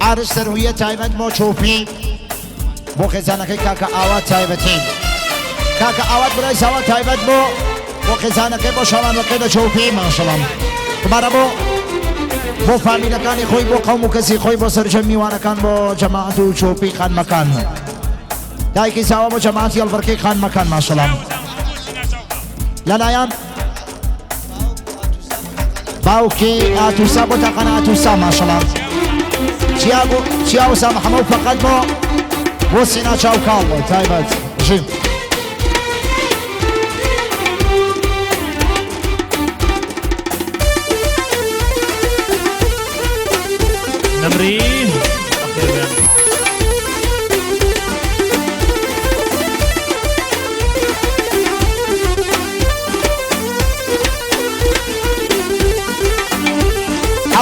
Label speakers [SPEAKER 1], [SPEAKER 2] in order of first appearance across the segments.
[SPEAKER 1] عارف سەرویە تایبەت بۆ چۆپی بۆ خێزانەکەی کاکە ئاوات تایبەتی کاکە ئاوات برای زاوا تایبەت بۆ بۆ خێزانەکەی بۆ شاڵانەکەی لە چۆپی ماشەڵام دوبارە بۆ بۆ فامیلەکانی خۆی بۆ قەوم و کەسی خۆی بۆ سەرجەم میوانەکان بۆ جەماعەت و چۆپی خانمەکان دایکی زاوا بۆ جەماعەتی هەڵبڕکەی خانمەکان ماشەڵام لەلایەن باوکی ئاتوسا بۆ تاقانە ئاتوسا ماشەڵام چیاگو چیا و سامحەمە و فەقەت بۆ بۆ سینا چاوکاڵ تایبەت ژین.
[SPEAKER 2] نەمری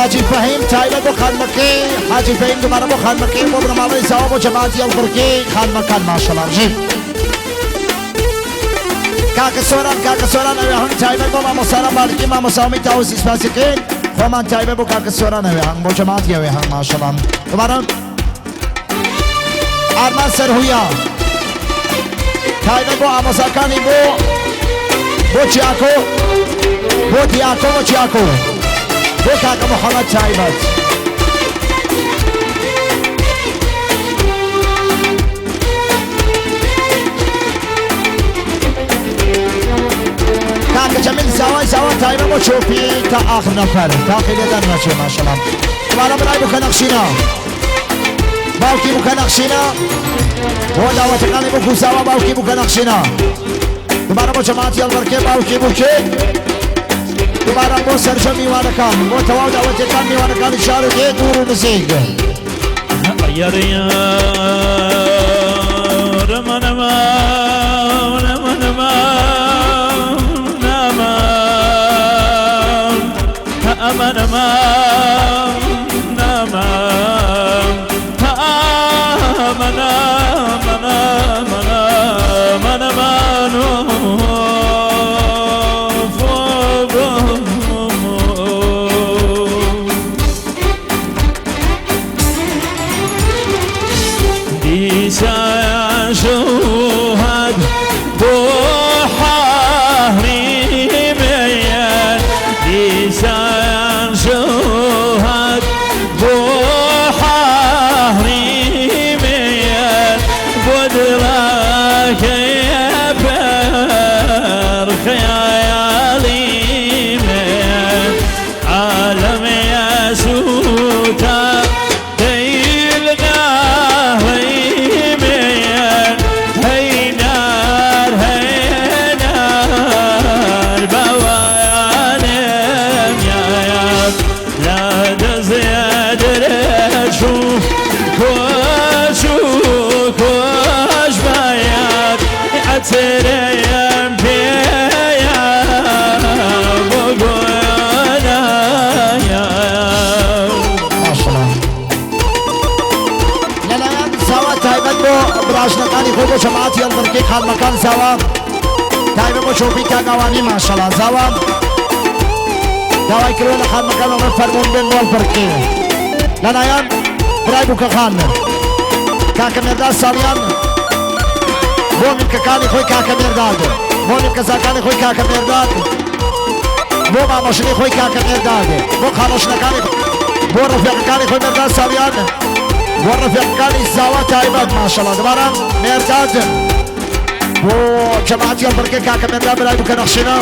[SPEAKER 1] حاجی فەهیم تایبەت بۆ خانمەکەی حاجی فەهیم دووبارە بۆ خانمەکەی بۆ بنەماڵەی زاوا بۆ جەماعەتی هەڵبڕکێی خانمەکان ماشەڵا ژیر کاکە سۆران کاکە سۆران ئەوێ هەنگ تایبەت بۆ مامۆستاران بالکی مامۆساومی تاوسی سپاسەکەین خۆمان تایبەت بۆ کاکە سۆران ئەوێ هەنگ بۆ جەماعەتی ئەوێ هەنگ ماشەڵا دووبارە ئارمان سەرهویا تایبەت بۆ ئامۆزاکانی بۆ بۆ چیاکۆ بۆ دیاکۆ بۆ چیاکۆ بۆ کاکە محەممەد تایبەت. کاکە جەمیل زاوای زاوا تایبەت بۆ چۆپی تا ئاخر نەفەر تاقی لێدان نەچێ ماشەڵام دوبارە برای بکە نەخشینە باوکی بکە نەخشینە بۆ داوەتەکانی بکو زاوا باوکی بکە نەخشینە دوبارە بۆ جەماعەتی هەڵبەرکێ باوکی بکێ دوبارە بۆ سەرجەم میوانەکان بۆ تەواو داوەتەکان میوانەکانی شار و دێ دوور و نزیک.
[SPEAKER 2] دیسان شوهد بۆ حەهری مێیەن دیسان شوهد بۆ حەهری مێیەن بۆ دڵەکەی پڕ خەیاڵی مێیەن عالەم یەسووتا دەیل ناهەی مێیەن هەی نار هەی نار باوانم یایا لە دەزێ درێژوو کۆچ و کۆش بایات ئەترێم پێیا بۆ گۆنایا.
[SPEAKER 1] ماشەڵا لەلایەن زاوا تایبەت بۆ براژنەکانی خۆی بۆ جەماعەتی هەڵبڕکەی خانمەکان زاوا تایبەت بۆ چۆپی کاکاوانی ماشەڵا زاوا داوای کردووە لە خانمەکان ئەڵێ فەرموون بێن بۆ هەڵبڕکێ لەلایەن برای بووکەخان کاکە مێرداد ساڵیان بۆ میلکەکانی خۆی کاکە مێرداد بۆ میلکەزاکانی خۆی کاکە مێرداد بۆ مامەژنی خۆی کاکە مێرداد بۆ خاڵەژنەکانی بۆ ڕەفیقەکانی خۆی مێرداد ساڵیان بۆ ڕەفیقەکانی زاوا تایبەت ماشەڵا دوبارە مێرداد بۆ جەماعەتی هەڵبڕکێ کاکە مێرداد برای بکە نەخشینە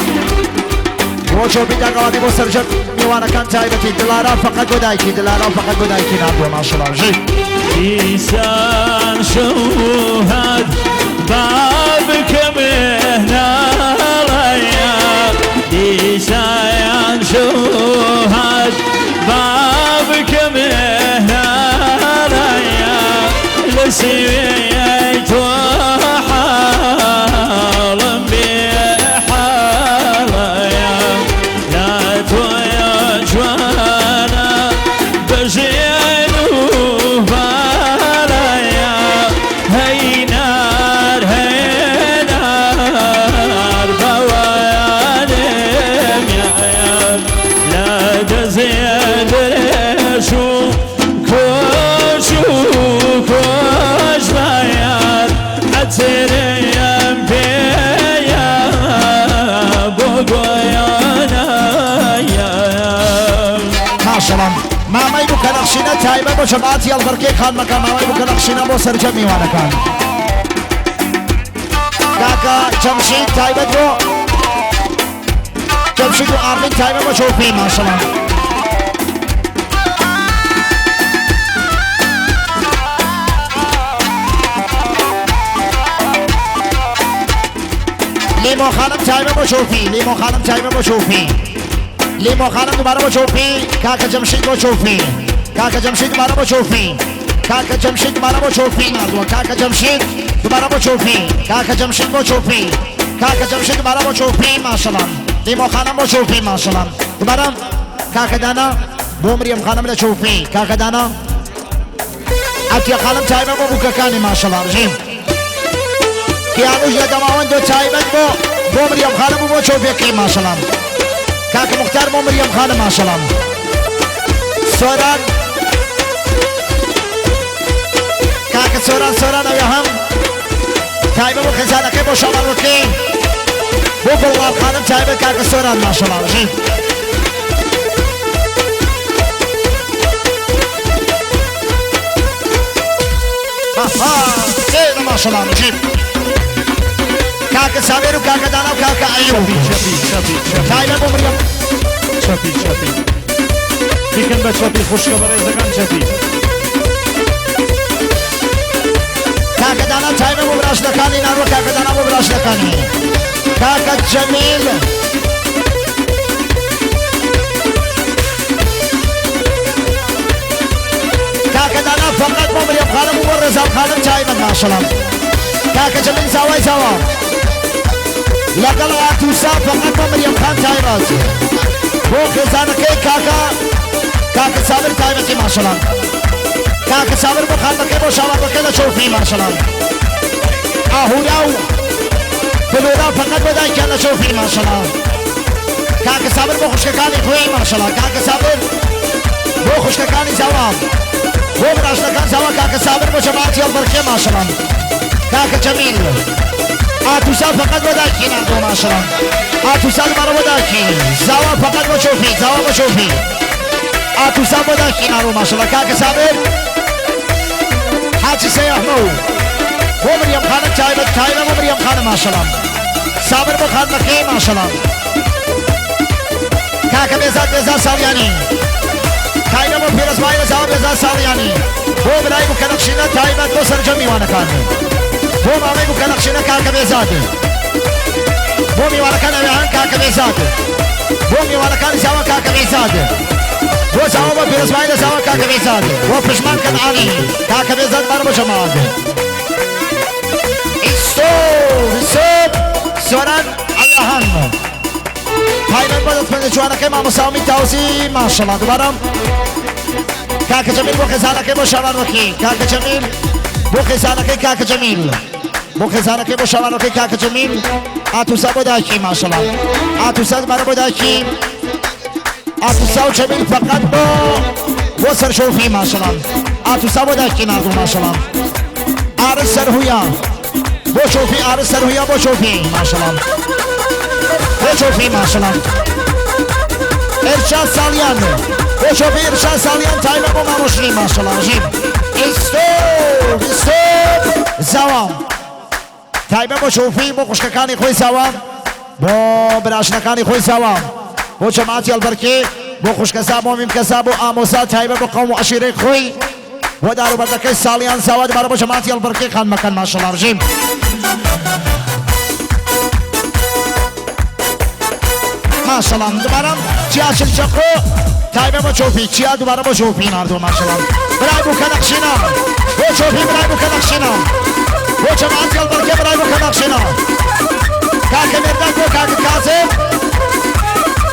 [SPEAKER 1] بۆ چۆپی داگەڵاتی بۆ سەرجەم میوانەکان تایبەتی دلارا فەقەت بۆ دایکی دلارا فەقەت بۆ دایکی ناردووە ماشەڵا ژی.
[SPEAKER 2] دیسان شەوهات با بکەم ناڵەیە دیسان شەوهات با بکەم ناڵەیە لە سوێی تۆ حاڵم بێ حاڵەیە لە تۆیە جوانە بەژێن و بالایە هەی نار هەی نار.
[SPEAKER 1] ماشەڵا. مامەی بووکە نەخشینە تایبەت بۆ جەماعەتی هەڵبڕکێی خانمەکان، مامەی بووکە نەخشینە بۆ سەرجەم میوانەکان. کاکە جەمشید تایبەت بۆ جەمشید و ئارمین تایبەت بۆ چۆپی ماشەڵا. لیمۆ خانم تایبەت بۆ چۆپی، لیمۆ خانم تایبەت بۆ چۆپی، لیمۆ خانم دووبارە بۆ چۆپی، کاکە جەمشید بۆ چۆپی، کاکە جەمشید دووبارە بۆ چۆپی، کاکە جەمشید دووبارە بۆ چۆپی ناردووە، کاکە جەمشید دووبارە بۆ چۆپی، کاکە جەمشید بۆ چۆپی، کاکە جەمشید دووبارە بۆ چۆپی ماشەڵا. لیمۆ خانم بۆ چۆپی ماشەڵا. دووبارە کاکە دانا بۆ مریەم خانم لە چۆپی، کاکە دانا عەتیە خانم تایبەت بۆ بووکەکانی ماشەڵا بژین. کیانوش لە دەماوەند و تایبەت بۆ بۆ مریەم خانم و بۆ چۆپیەکەی ماشەڵا. کاکە مختار بۆ مریەم خانم ماشەڵا. سۆران کاکە سۆران سۆران ئەوێ هەم تایبەت بۆ خێزانەکەی بۆ شاڵاوەکەی بۆ گوڵڵاڵ خانم تایبەت کاکە سۆران ماشەڵا بژین. ماشەڵا بژین. کاکە ساوێر و کاکە دانا و کاکە ئەیوب
[SPEAKER 2] چەپی چەپی چەپی چەپی
[SPEAKER 1] تایبەت بۆ مریەم.
[SPEAKER 2] چەپی چەپی بیکەن بە چەپی خوشکە بەڕێزەکان چەپی.
[SPEAKER 1] کاکە دانا تایبەت بۆ براشنەکانی ناروە، کاکە دانا بۆ براشنەکانی کاکە جەمیل. کاکە دانا فقط بۆ مریەم خانم و بۆ ڕێزان خانم تایبەت ماشەڵا. کاکە جەمیل زاوای زاوا لەگەڵ ئاتوسا فقط بۆ مریەم خان تایبەت بۆ خێزانەکەی کاکە کاکە سابر تایبەتی ماشەڵا. کاکە سابر بۆ خانمەکەی بۆ شاوانەکەی لە چۆپی ماشەڵا. ئاهورا و فلۆرا فقط بۆ دایکیان لە چۆپی ماشەڵا. کاکە سابر بۆ خوشکەکانی خۆی ماشەڵا. کاکە سابر بۆ خوشکەکانی زاوا بۆ براشنەکان زاوا کاکە سابر بۆ جەماعەتی هەڵبڕکێ ماشەڵا. کاکە جەمیل ئاتوسا فقط بۆ دایکی ناردووە ماشەڵا. ئاتوسا دووبارە بۆ دایکی زاوا فقط بۆ چۆپی، زاوا بۆ چۆپی، ئاتوسا بۆ دایکی ناردووە ماشەڵا. کاکە سابر حاجی سەیەحمە و بۆ مریەم خانم تایبەت تایبەت بۆ مریەم خانم ماشەڵا. سابر بۆ خانمەکەی ماشەڵا. کاکە بێزاد بێزاد ساڵیانی تایبەت بۆ پیرۆزبایی لە زاوا بێزاد ساڵیانی بۆ برای بووکە نەخشینە تایبەت بۆ سەرجەم میوانەکان بۆ مامەی بووکە نەخشینە کاکە بێزاد بۆ میوانەکان ئەوێ هەن کاکە بێزاد بۆ میوانەکانی زاوا کاکە بێزاد بۆ زاوا بۆ پیرۆزبایی لە زاوا کاکە بێزاد بۆ پشمان کەنعانی کاکە بێزاد بارە بۆ جەماعەت. ئیستۆ ئیستۆ سۆران ئەوێ هەن تایبەت بە دەستپەنجە جوانەکەی مامۆستا ئومید تاوسی ماشەڵا. دووبارە کاکە جەمیل بۆ خێزانەکەی بۆ شابان وەکی، کاکە جەمیل بۆ خێزانەکەی کاکە جەمیل بۆ خێزانەکەی بۆ شابانەکەی کاکە جەمیل. ئاتوسا بۆ دایکی ماشەڵا. ئاتوسا دووبارە بۆ دایکی ئاتوسا و جەمیل فقط بۆ بۆ سەرشۆفی ماشەڵا. ئاتوسا بۆ دایکی ناردوو ماشەڵا. ئارس سەرهویا بۆ چۆپی، ئارس سەرهویا بۆ چۆپی ماشەڵا، بۆ چۆپی ماشەڵا. ئێرشاد ساڵیان بۆ چۆپی، ئێرشاد ساڵیان تایبەت بۆ مامۆشنی ماشەڵا ژین. ئیستۆ ئیستۆ زاوا تایبەت بۆ چۆپی بۆ خوشکەکانی خۆی زاوا بۆ براشنەکانی خۆی زاوا بۆ جەماعەتی هەڵبەرکێ بۆ خوشکەسا بۆ میمکەسا بۆ ئامۆسا تایبەت بۆ قەوم و عەشیرەی خۆی بۆ داروبەردەکەی ساڵیان زاوا دووبارە بۆ جەماعەتی هەڵبڕکێ خانمەکان ماشەڵا بژین. ماشەڵا دووبارە چیا چلچەقۆ تایبەت بۆ چۆپی، چیا دووبارە بۆ چۆپی ناردووە ماشەڵا. برای بووکە نەخشینە بۆ چۆپی، برای بووکە نەخشینە بۆ جەماعەتی هەڵبڕکێ، برای بووکە نەخشینە کاکە مێرداد بۆ کاکە کازم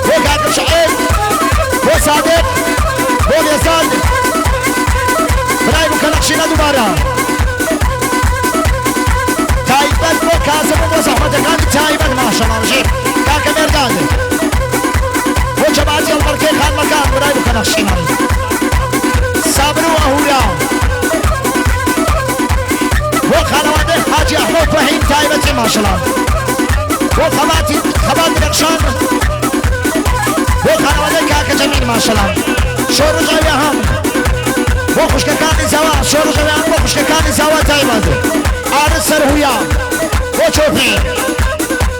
[SPEAKER 1] بۆ کاکە شعێب بۆ سادق بۆ بێزاد برای بووکە نەخشینە دووبارە تایبەت بۆ کازم و بۆ زەحمەتەکانی تایبەت ماشەڵا بژین. کاکە مێرداد بۆ جەماعەتی هەڵبڕکێ خانمەکان برای بووکە نەخشینە سابر و ئەهورا بۆ خانەوادەی حاجی ئەحمەد فەهیم تایبەتی ماشەڵا بۆ خەباتی خەبات درەخشان بۆ خانەوادەی کاکە جەمیل ماشەڵا. شۆڕش ئەوێ هەم بۆ خوشکەکانی زاوا، شۆڕش ئەوێ هەم بۆ خوشکەکانی زاوا تایبەت. ئارز سەرهویا بۆ چۆپی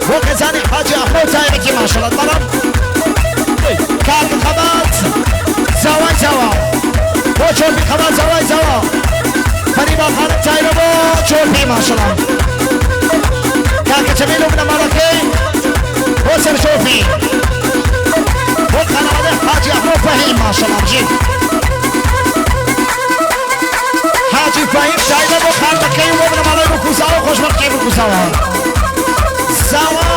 [SPEAKER 1] بۆ خێزانی حاجی ئەحمەد تایبەتی ماشەڵڵا. بەڵام کاک خەبات زاوای زاوا بۆ چۆپی، خەبات زاوای زاوا، فەریبا خانم تایبە بۆ چۆپی ماشەڵڵا. کاکە جەمیل و بنەماڵەکەی بۆ سەر چۆپی بۆ خانەوادەی حاجی ئەحمەد فەهیم ماشەڵڵا. بژین حاجی فەهیم تایبە بۆ خانمەکەی و بۆ بنەماڵەی بکوزاوە، خۆشبەختی بکوزاوە. زاوا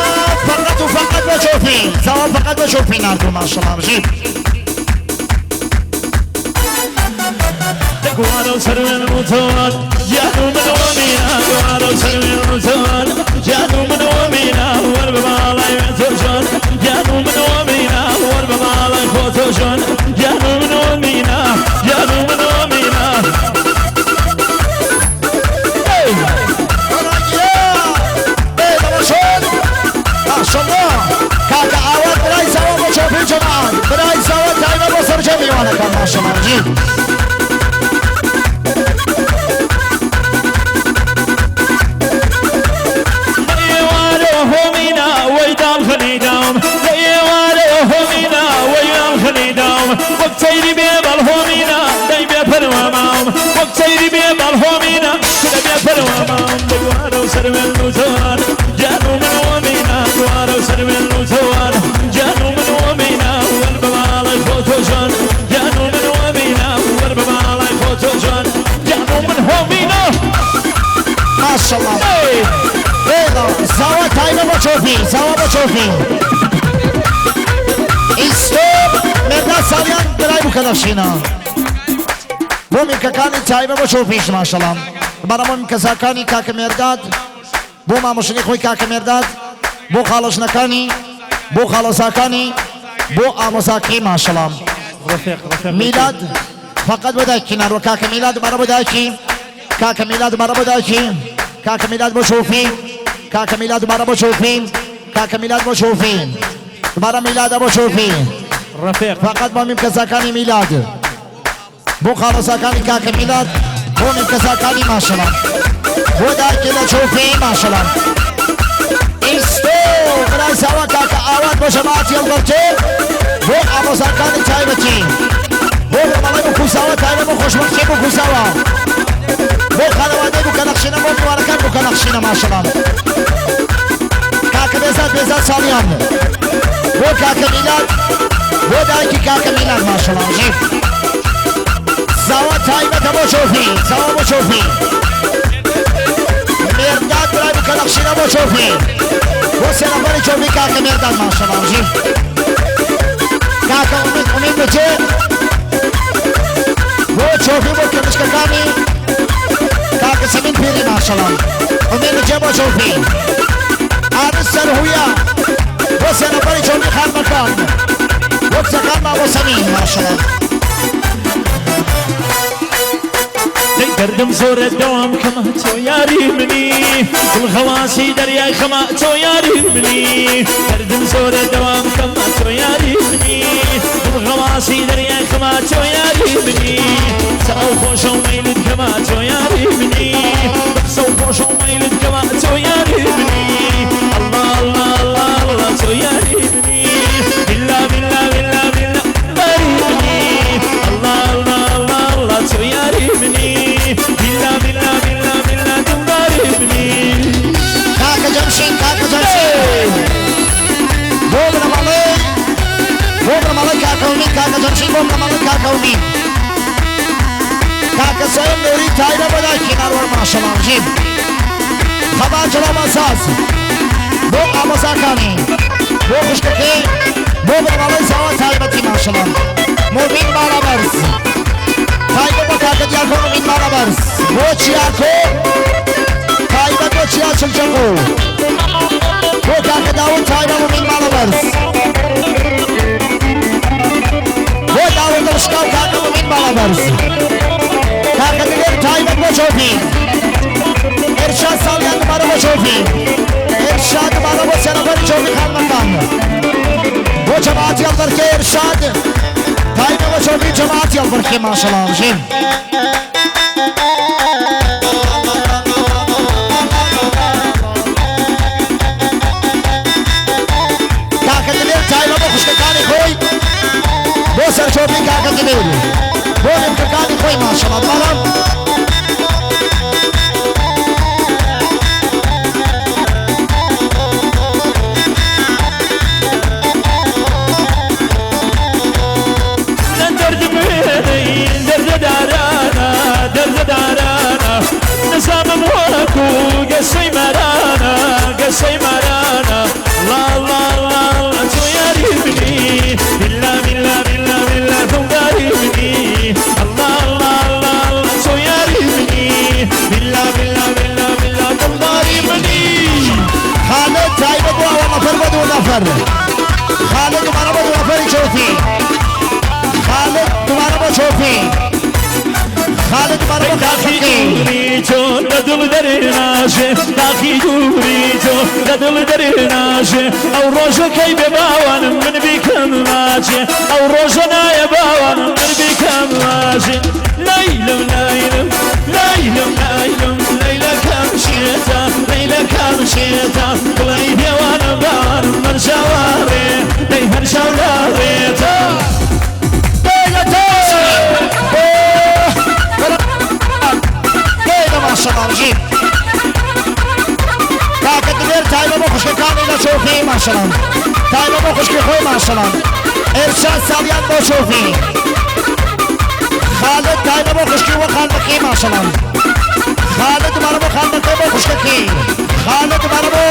[SPEAKER 1] فقط و فقط بۆ چۆپی، زاوا فقط بۆ چۆپی ناردوو ماشەڵڵا. بژین.
[SPEAKER 2] گوارە و سەروێن و تۆن گیان و منەوە مینا، گوارە و سەروێن و تۆن گیان و منەوە مینا، وەر بە باڵای تۆ جۆن گیان و منەوە مینا، وەر بە باڵای خۆ تۆ جۆن گیان و منەوە مینا، گیان و منەوە مینا.
[SPEAKER 1] ماشەڵڵا کاکە ئاوات برای زاوا بۆ چۆپی جەماعەت، برای زاوا تایبە بۆ سەرجەم میوانەکان ماشەڵڵا. بژین.
[SPEAKER 2] ئێوارە هۆمینا وەی داڵ خەلیداوم، لە ئێوارە هۆمینا وەی داڵ خەلیداوم، وەک چەیری بێ بەڵ هۆمینا دەی بێ پەرواماوم، وەک چەیری بێ بەڵ هۆمینا کورە بێ پەرواماوم. گوارە و سەروێن و جوان گیان و من هۆمینا، گوارە و سەروێن و جوان گیان و من هۆمینا، وەر بە باڵای خۆ تۆ جوان گیان و من هۆمینا، وەر بە باڵای خۆ تۆ جوان گیان و من هۆمینا.
[SPEAKER 1] ماشەڵڵا. زاوا تایبە بۆ چۆپی، زاوا بۆ چۆپی. ئیستۆ مێردا ساڵیان برای بووکە نەخشینە بۆ میمکەکانی تایبە بۆ چۆپیش ماشەڵڵا. بەڵام بۆ میمکەزاکانی کاکە مێرداد، بۆ مامۆشنی خۆی کاکە مێرداد، بۆ خاڵەژنەکانی، بۆ خاڵەزاکانی، بۆ ئامۆزاکەی ماشەڵڵا. میلاد فقط بۆ دایکی ناروە، کاکە میلاد دوبارە بۆ دایکی، کاکە میلاد دوبارە بۆ دایکی، کاکە میلاد بۆ چۆپی، کاکە میلاد دوبارە بۆ چۆپی، کاکە میلاد بۆ چۆپی، دوبارە میلادە بۆ چۆپی. فقط بۆ میمکەزاکانی میلاد، بۆ خاڵەزاکانی کاکە میلاد، بۆ میمکەزاکانی ماشەڵڵا، بۆ دایکی لە چۆپی ماشەڵڵا. ئیستۆ برای زاوا کاکە ئاوات بۆ جەماعەتی هەڵبەرتێ، بۆ ئامۆزاکانی تایبەتی، بۆ بنەماڵەی بکوزاوە تایبەت، بۆ خۆشبەختی بکوزاوە، بۆ خانەوادەی بووکە نەخشینە، بۆ میوانەکان بووکە نەخشینە ماشەڵڵا. کاکە بێزاد، بێزاد ساڵیان بۆ کاکە میلاد، بۆ دایکی کاکە میلاد ماشەڵڵا. ژیر زاوا تایبەتە بۆ چۆپی، زاوا بۆ چۆپی. مێرداد برای بووکە نەخشینە بۆ چۆپی، بۆ سێ نەفەری چۆپی کاکە مێرداد ماشەڵڵا. ژیر کاکە ئومید، ئومید بچێ بۆ چۆپی، بۆ کەمشکەکانی کاکە سەمین پیری ماشەڵڵا. ئومید بچێ بۆ چۆپی. ئارز سەرهویا بۆ سێ نەفەری چۆپی خانمەکان، بۆ کچەکان مامۆ سەمین ماشەڵڵا.
[SPEAKER 2] دەردم زۆرە دەوام کەمە تۆ یاری منی، دڵ خەواسی دەریای خەمە تۆ یاری منی، دەردم زۆرە دەوام کەمە تۆ یاری منی، دڵ خەواسی دەریای خەمە تۆ یاری منی، چاو خۆشە و مەیلت کەمە تۆ یاری منی، قسە و خۆشە و مەیلت کەمە تۆ یاری منی، ئەڵڵا ئەڵڵا ئەڵڵا ئەڵڵا تۆ یاری منی، بیلا بیلا بیلا بیلا باری منی، ئەڵڵا ئەڵڵا ئەڵڵا ئەڵڵا تۆ یاری منی، بیلا بیلا بیلا بیلا دڵداری منی.
[SPEAKER 1] کاکە جەمشین، کاکە جەمشین بۆ بنەماڵەی، بۆ بنەماڵەی کاکە ئومید، کاکە جەمشین بۆ بنەماڵەی کاکە ئومید. کاکە سەیم نوری تایبە بۆ دایکی ناروەر ماشەڵڵا. ژین خەبات جەڵاو مەساز بۆ ئامۆزاکانی، بۆ خوشکەکەی، بۆ بنەماڵەی زاوا تایبەتی ماشەڵڵا. موبین باڵابەرز تایبە بۆ کاکە دیاکۆ، موبین باڵابەرز بۆ چیاکۆ تایبەت، بۆ چیا چلچەقۆ، بۆ کاکە داود تایبە موبین باڵابەرز، بۆ داود دڵشکاو کاکە موبین باڵابەرز. کاکە دلێر تایبەت بۆ چۆپی. ئێرشاد ساڵیان دوبارە بۆ چۆپی، ئێرشاد دوبارە بۆ سێ نەفەری چۆپی خانمەکان، بۆ جەماعەتی هەڵبەرکێ. ئێرشاد تایبە بۆ چۆپی جەماعەت. جەماعەتی هەڵبڕکێ ماشەڵا بژین. کاکە دلێر تایبە بۆ خوشکەکانی خۆی بۆ سەرچۆپی کاکە دلێر بۆ نمکەکانی خۆی ماشەڵا بەڵام خالد تایبەت بۆ ئەوە نەفەر بۆ دوو نەفەر خالد دووبارە بۆ دوو نەفەری چۆپی خالد دووبارە بۆ چۆپی خالد دووبارە بۆ
[SPEAKER 2] داخی
[SPEAKER 1] خالدەکەی
[SPEAKER 2] دووری تۆ لە دڵ دەرێ ناژێ داخی دووری تۆ لە دڵ دەرێ ناژێ ئەو ڕۆژەکەی بێ باوانم من بیکەم ماچێ ئەو ڕۆژە نایە باوانم من بیکەم ماچێ لەیلم لەیلم لەیلم لەیلم لەیلەکەم شێتە لەیلەکەم شێتە بڵێی دێوانە باوانم هەرشاواڕێ دەی هەرشاولاڕێتە
[SPEAKER 1] بێنە ماشەڵا بژین کاکە دلێر تایبە بۆ خوشکەکانی لە چۆپی ماشەڵا تایبە بۆ خوشکی خۆی ماشەڵا ئێرشاد ساڵیان بۆ چۆپی خالد تایبە بۆ خوشکی وە خانمەکەی ماشەڵا خالد دوبارە بۆ خانمەکەی بۆ خوشکەکەی خالد دوبارە بۆ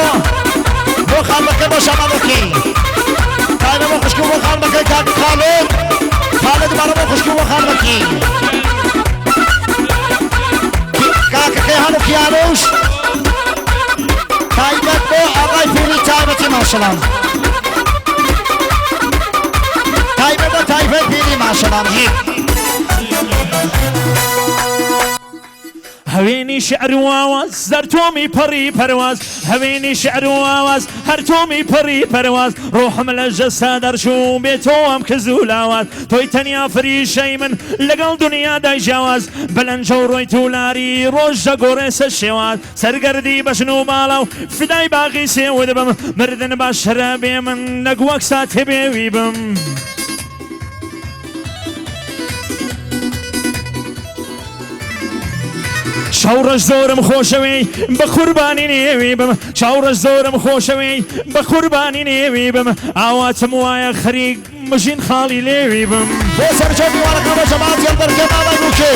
[SPEAKER 1] بۆ خانمەکەی بۆ شامانەکەی تایبە بۆ خوشکی بۆ خانمەکەی کاک خالد خالد دوبارە بۆ خوشکی بۆ خانمەکەی کاکەکەی هەموو کیانوش تایبەت بۆ ئاغای پیری تایبەتی ماشەڵا تایبەت بۆ تایبەت پیری ماشەڵا بژین.
[SPEAKER 2] هەوێنی شعر و ئاواز زەر تۆمی پەڕی پەرواز هەوێنی شعر و ئاواز هەر تۆمی پەڕی پەرواز ڕۆحم لە جەستە دەرچوو بێ تۆم کز و لاواز تۆی تەنیا فریشەی من لەگەڵ دنیادای جیاواز بەلەنجە و ڕۆی تولاری ڕۆژ دەگۆڕێ سەر شێواز سەرگەردی بەژن و باڵا و فدای باغی سێوت بم مردن باشترە بێ من نەک وەک ساتێ بێوی بم. چاوڕەش زۆرم خۆشەوەی بە قوربانی نێوی بم چاوڕەش زۆرم خۆشەوەی بە قوربانی نێوی بم ئاواتم وایە خەریک مژین خاڵی لێوی بم.
[SPEAKER 1] بۆ سەرچۆ میوانەکان بۆ جەماعەتی هەڵبەرکێ مامەی بووکێ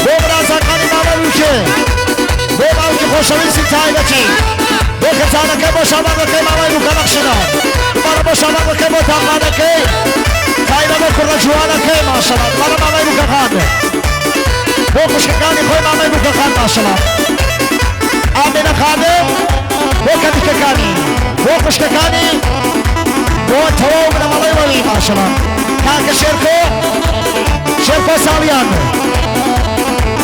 [SPEAKER 1] بۆ برازاکانی مامەی بووکێ بۆ باوکی خۆشەویستی تایبەتی بۆ خێزانەکەی بۆ شابانەکەی مامەی بووکە بەخشینە دووبارە بۆ شابانەکەی بۆ تاقانەکەی تایبە بۆ کوڕە جوانەکەی ماشەڵا دووبارە مامەی بووکە خان بۆ خوشکەکانی خۆی مامەی بووکە خان ماشەڵا ئامینە خانم بۆ کەنیشکەکانی بۆ خوشکەکانی بۆ تەواو بنەماڵەی وەلی ماشەڵا کاکە شێرکۆ شێرکۆ ساڵیان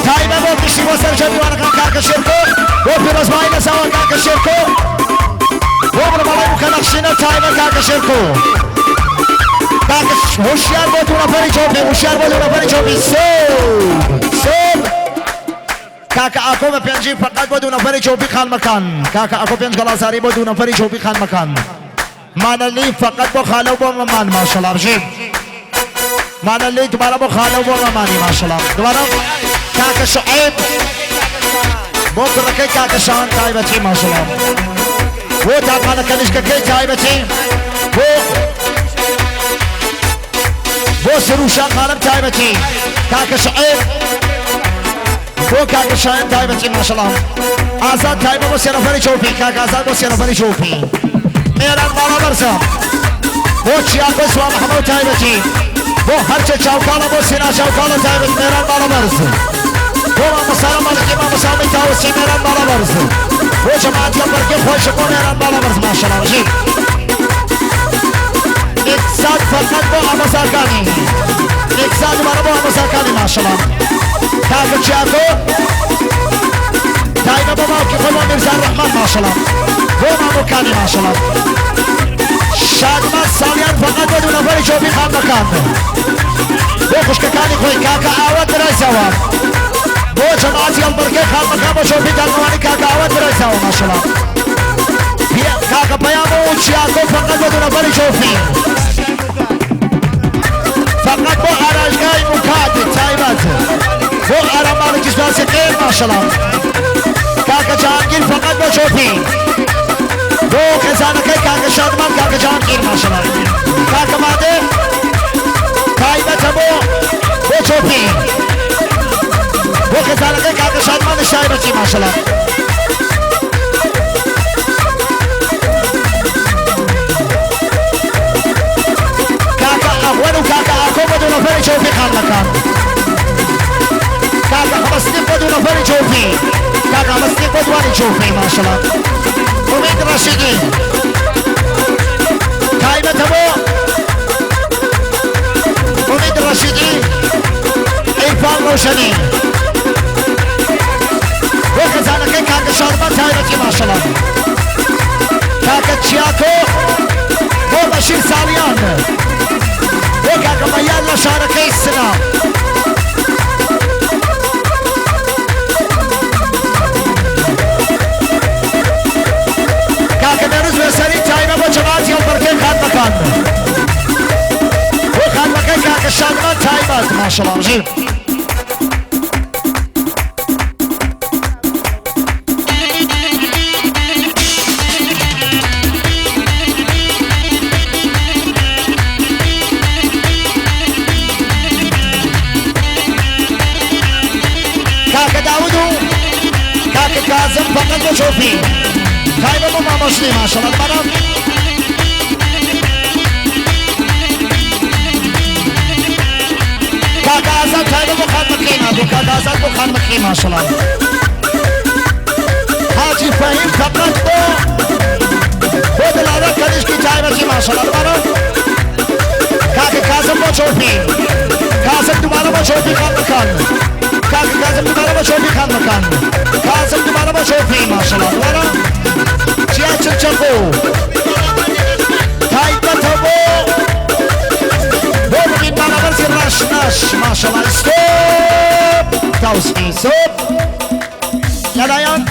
[SPEAKER 1] تایبە بۆ گشتی بۆ سەرجەم میوانەکان کاکە شێرکۆ بۆ پیرۆزبایی لە زاوا کاکە شێرکۆ بۆ بنەماڵەی بووکە نەخشینە تایبە کاکە شێرکۆ کاکە هۆشیار بۆ دوو نەفەری چۆپی هۆشیار بۆ دوو نەفەری چۆپی سوب سوب کاکە ئاکۆ بە پێنجی فقط بۆ دوو نەفەری چۆپی خانمەکان کاکە ئاکۆ پێنج گەڵازاری بۆ دوو نەفەری چۆپی خانمەکان مانەلی فقط بۆ خالە و بۆ مەمان ماشەڵا بژین مانەلی دوبارە بۆ خالە و بۆ مەمانی ماشەڵا دوبارە کاکە شعیب بۆ کوڕەکەی کاکە شان تایبەتی ماشەڵا بۆ تاقانە کەنیشکەکەی تایبەتی بۆ بۆ سروشان خانم تایبەتی کاکە شعیب بۆ کاکە شایان تایبەتی ماشەڵا ئازاد تایبە بۆ سێ نەفەری چۆپی کاکە ئازاد بۆ سێ نەفەری چۆپی مێران باڵا بەرزە بۆ چیاکۆ سوا محەمەد تایبەتی بۆ هەرچە چاوکاڵە بۆ سینا چاوکاڵە تایبەت مێران باڵا بەرز بۆ مامۆستا مەلکی مامۆستا تاوسی مێران باڵا بەرز بۆ جەماعەتی بەرگی خۆش بۆ مێران باڵا بەرز ماشەڵا بژین نێکساد فقط بۆ ئامۆزاکانی نێکساد دوبارە بۆ ئامۆزاکانی ماشەڵا کاکە چیاکۆ تایبە بۆ باوکی خۆی بۆ میرزا ڕەحمان ماشەڵا بۆ مامۆکانی ماشەڵا شادمان ساڵیان فقط بۆ دوو نەفەری چۆپی خانمەکان. بۆ خوشکەکانی خۆی کاکە ئاوات برای زاوا بۆ جەماعەتی هەڵبڕکێ خانمەکان بۆ چۆپی دانەوانی کاکە ئاوات برای زاوا ماشەڵا کاکە پەیام و چیاکۆ فەقەت بۆ دوو نەفەری چۆپی فەقەت بۆ ئارایشگای موکات تایبەت بۆ ئارام ماڵێکی سوپاسی قێر ماشەڵا کاکە جەهانگیر فەقەت بۆ چۆپی بۆ خێزانەکەی کاکە شادمان کاکە جەهانگیر ماشەڵا کاکە مادێ تایبەتە بۆ بۆ چۆپی بۆ خێزانەکەی کاکە شادمانش تایبەتی ماشەڵا کاکە ئەغوەن و کاکە ئاکۆ بە دوو نەفەری چۆپی خانمەکان کاکە حەمەسدیق بە دوو نەفەری چۆپی کاکە حەمەسدیق بە دوانی چۆپی ماشەڵا ئومید ڕەشیدی تایبەتە بۆ ئومید ڕەشیدی عیرفان ڕەوشەنی بۆ خێزانەکەی کاکە شادمان تایبەتی ماشەڵا کاکە چیاکۆ بۆ بەشیر ساڵیان بۆ کاکە مەیان لە شارەکەی سنە کاکە بێڕز وێسەری تایبە بۆ جەماعەتی هەڵبڕکێ خانمەکان بۆ خانمەکەی کاکە شادمان تایبەت ماشەڵا بژین. کاکە داود و کاکە کازم فەقەت بۆ چۆپی تایبەت بۆ مامۆشنی ماشەڵا بەڵام کاکە ئازاد تایبەت بۆ خانمەکەی بۆ کاکە ئازاد بۆ خانمەکەی ماشەڵا حاجی فەهیم فەقەت بۆ بۆ دلاوەر کەنیشکی تایبەتی ماشەڵا بەڵام کاکە کازم بۆ چۆپی کازم دووبارە بۆ چۆپی خانمەکان کاکە کازم دووبارە بۆ چۆپی خانمەکان کازم دووبارە بۆ چۆپی ماشەڵا دووبارە چیا چلچەقۆ تایبەتە بۆ بۆ ببین مانەبەرزی ڕەشنەش ماشەڵا ستۆپ تاوسکی ستۆپ لەلایەن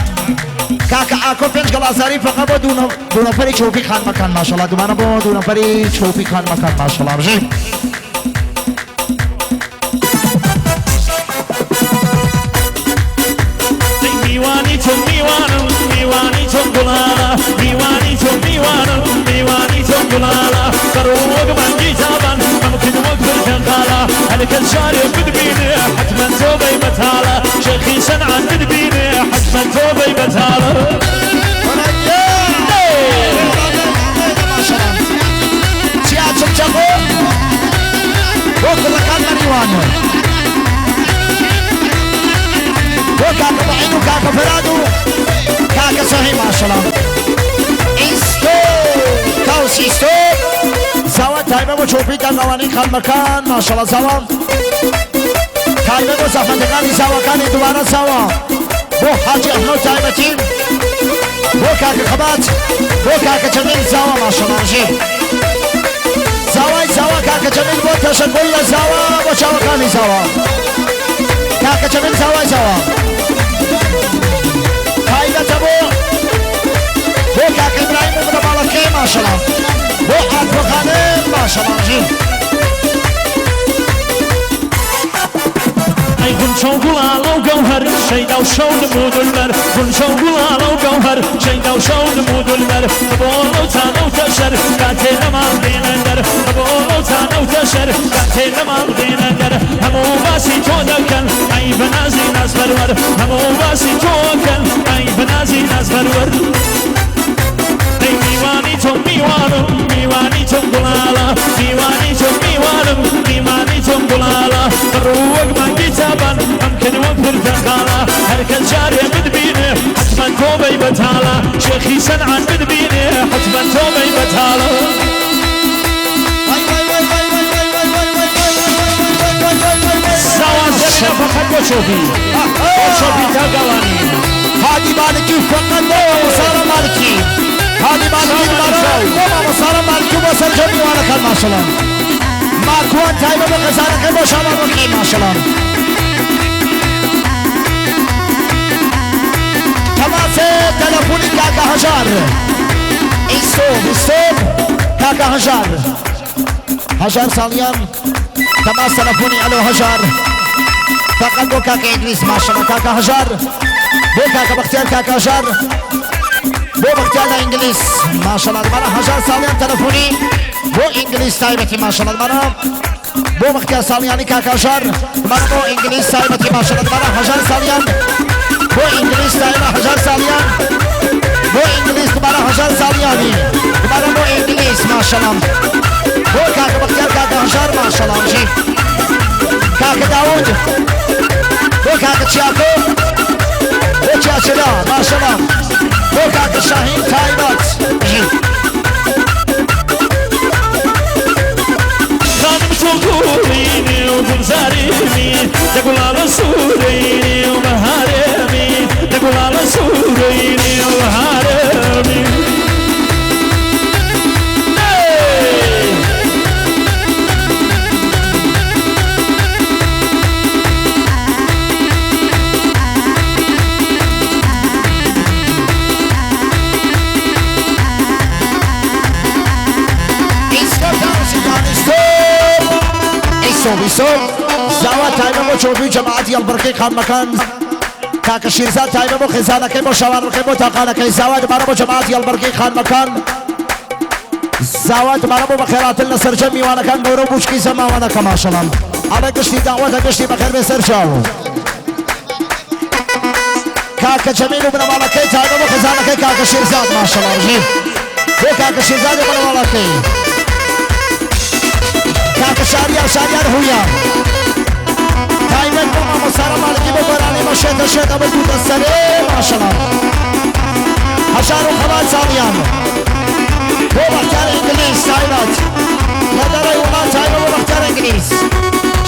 [SPEAKER 1] کاکە ئاکۆ پێنج گەڵازاری فەقە بۆ دوو نەفەری چۆپی خانمەکان ماشەڵا دووبارە بۆ دوو نەفەری چۆپی خانمەکان ماشەڵا بژین.
[SPEAKER 2] میوانی تۆ میوانم میوانی تۆ گوڵاڵە میوانی تۆ میوانم میوانی تۆ گوڵاڵە بەڕوو وەک مانگی تابان مەمکن وەک پرتەقاڵە هەر کەس جارێ بتبینێ حەتمەن تۆبەی بەتاڵە شێخی سەنعان بتبینێ حەتمەن تۆبەی بەتاڵە.
[SPEAKER 1] چیا چلچەقۆ بۆ کوڕەکان مەریوان بۆ کاکە معین و کاکە فەراد و کاکە سەهی ماشەڵا ئیستۆ تاوسی ستۆ زاوا تایبە بۆ چۆپی داناوانی خانمەکان ماشەڵا زاوا تایبە بۆ زەحمەتەکانی زاواکانی دووبارە زاوا بۆ حاجی ئەحمەد تایبەتی بۆ کاکە خەبات بۆ کاکە جەمیل زاوا ماشەڵا ژیر زاوای زاوا کاکە جەمیل بۆ تەشەکول لە زاوا بۆ چاوەکانی زاوا کاکە جەمیل زاوای زاوا تایبەتە بۆ بۆ کاکە ئیبراهیم و بنەماڵەکەی ماشەڵا بۆ ئاکۆخانم ماشەڵا ژیر.
[SPEAKER 2] ئەی غونچە و گوڵاڵە و گەوهەر شەیدا و شەونم و دولبەر غونچە و گوڵاڵە و گەوهەر شەیدا و شەونم و دولبەر بۆ لەو تانە و تەشەر کاتێ لە ماڵ دێنە دەر بۆ لەو تانە و تەشەر کاتێ لە ماڵ دێنە دەر هەموو باسی تۆ دەکەن ئەی بەنازی نازپەروەر هەموو باسی تۆ کەن ئەی بەنازی نازپەروەر. ئەی میوانی تۆ میوانم میوانی تۆ گوڵاڵە میوانی تۆ میوانم میوانی تۆ گوڵاڵە ڕوو وەک مانگی تابان ئەمکن وەک پرتەقاڵە هەر کەس جارێ بتبینێ حەتمەن تۆبەی بەتاڵە شێخی سەنعان بتبینێ حەتمەن تۆبەی بەتاڵە. زاوا زەرینە فەقەت بۆ چۆپی بۆ چۆپی تا گەڵانی
[SPEAKER 1] هادی مالکی فەقەت بۆ مامۆسارە مالکی هادی مالکی دووبارە بۆ مامۆسارە مالکی و بۆ سەرجەم میوانەکان ماشەڵا ماکوان تایبە بۆ خێزانەکەی بۆ شاڵان وەکەی ماشەڵا. تەماسێ تەلەفۆنی کاکە هەژار ئیستۆ ئیستۆ کاکە هەژار هەژار ساڵیان تەماس تەلەفۆنی ئەلۆ هەژار فقط بۆ کاکە ئیدریس ماشەڵا کاکە هەژار بۆ کاکە بەختیار کاکە هەژار بۆ بەختیار لە ئینگلیس ماشەڵا دەمارە هەژار ساڵیان تەلەفۆنی بۆ ئینگلیس تایبەتی ماشەڵا دەمارە بۆ بەختیار ساڵیانی کاکە هەژار دەمارە بۆ ئینگلیس تایبەتی ماشەڵا دەمارە هەژار ساڵیان بۆ ئینگلیس تایبە هەژار ساڵیان بۆ ئینگلیس دەمارە هەژار ساڵیانی دەمارە بۆ ئینگلیس ماشەڵا بۆ کاکە بەختیار کاکە هەژار ماشەڵا بژی کاکە داود بۆ کاکە چیاکۆ بۆ چیاچلا ماشەڵا بۆ کاکە شاهین تایبەت بژی.
[SPEAKER 2] خانم تۆ گوڵی نێو گوڵزارێمی دە گوڵاڵە سوورەی نێو بەهارێمی دە گوڵاڵە سوورەی نێو بەهارێمی.
[SPEAKER 1] زاوا تایبە بۆ چۆپی جەماعەتی هەڵبڕکەی خانمەکان کاکە شیرزاد تایبە بۆ خێزانەکەی بۆ شاوانڕکەی بۆ تاقانەکەی زاوا دەبارە بۆ جەماعەتی هەڵبڕکەی خانمەکان زاوا دەبارە بۆ بەخێراتن لە سەرجەم میوانەکان گەورە و بوچکی زەماوانەکە ماشەڵام ئەڵێ گشتی داوەتە گشتی بەخێر بێ سەر چاو کاکە جەمیل و بنەماڵەکەی تایبە بۆ خێزانەکەی کاکە شیرزاد ماشەڵا بژی بۆ کاکە شیرزاد و بنەماڵەکەی کاکە شاریار شاریار هویا تایبەت بۆ مامۆستا مالکی بۆ گۆرانی مەشێتە شێتە بردووتە سەرێ ماشەڵا هەژار و خەبات ساڵیان بۆ بەختیار ئینگلیز تایبەت لە دەرەوەی وڵات تایبەت بۆ بەختیار ئینگلیز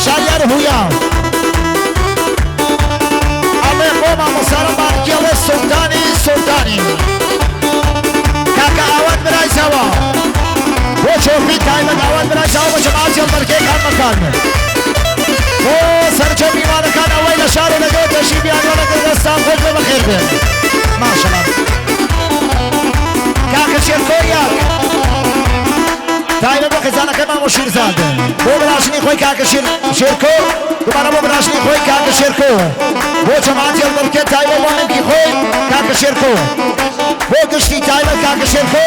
[SPEAKER 1] شاریار هویا ئەڵێ بۆ مامۆستا مالکی ئەڵێ سوڵتانی سوڵتانی کاکە ئاوات برای زاوا بۆ چۆپی تایبەت ئاوات برای زاوا بۆ جەماعەتی هەڵبەرکەی خانمەکان بۆ سەرجەم میوانەکان ئەوەی لە شار و لە دێ تەشریف بیانوە لەگەڵ دەستان خۆش بێ بەخێر بێن ماشەڵا کاکە شێرکۆ یاک تایبەت بۆ خێزانەکەی مامۆ شیرزاد بۆ براشنی خۆی کاکە شێرکۆ دوبارە بۆ براشنی خۆی کاکە شێرکۆ بۆ جەماعەتی هەڵبەرکێ تایبەت بۆ نمکی خۆی کاکە شێرکۆ بۆ گشتی تایبەت کاکە شێرکۆ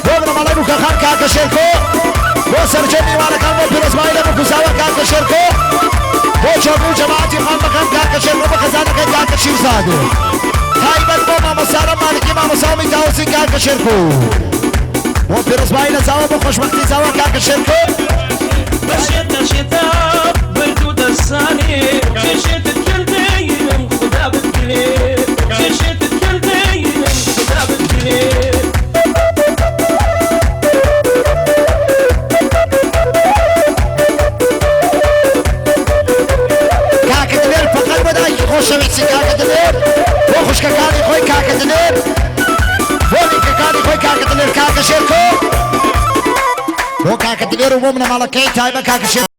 [SPEAKER 1] بۆ بنەماڵەی بووکەخان کاکە شێرکۆ بۆ سەرجەم میوانەکان بۆ پیرۆزبایی لە بووکوزاوە کاکە شێرکۆ بۆ چۆپی و جەماعەتی خانمەکان کاکە شێرکۆ بۆ خێزانەکەی کاکە شیرزاد تایبەت بۆ مامۆستارە مالکی مامۆستا ئومید تاوسی کاکە شێرکۆ بۆ پیرۆزبایی لە زاوا بۆ خۆشبەختی زاوا کاکە شێرکۆ.
[SPEAKER 3] بەشێتە شێتە بردوو دەسانێ کێشێتت کردیم خدا بگرێ کێشێتت کردیم خدا بگرێ.
[SPEAKER 1] کاکە دلێر فقط بۆ دایکی خۆشەویستی کاکە دلێر بۆ خوشکەکانی خۆی کاکە دلێر بۆ نیکەکانی خۆی کاکە دلێر کاکە شێرکۆ بۆ کاکە دلێر و بۆ بنەماڵەکەی تایبە کاکە شێرکۆ.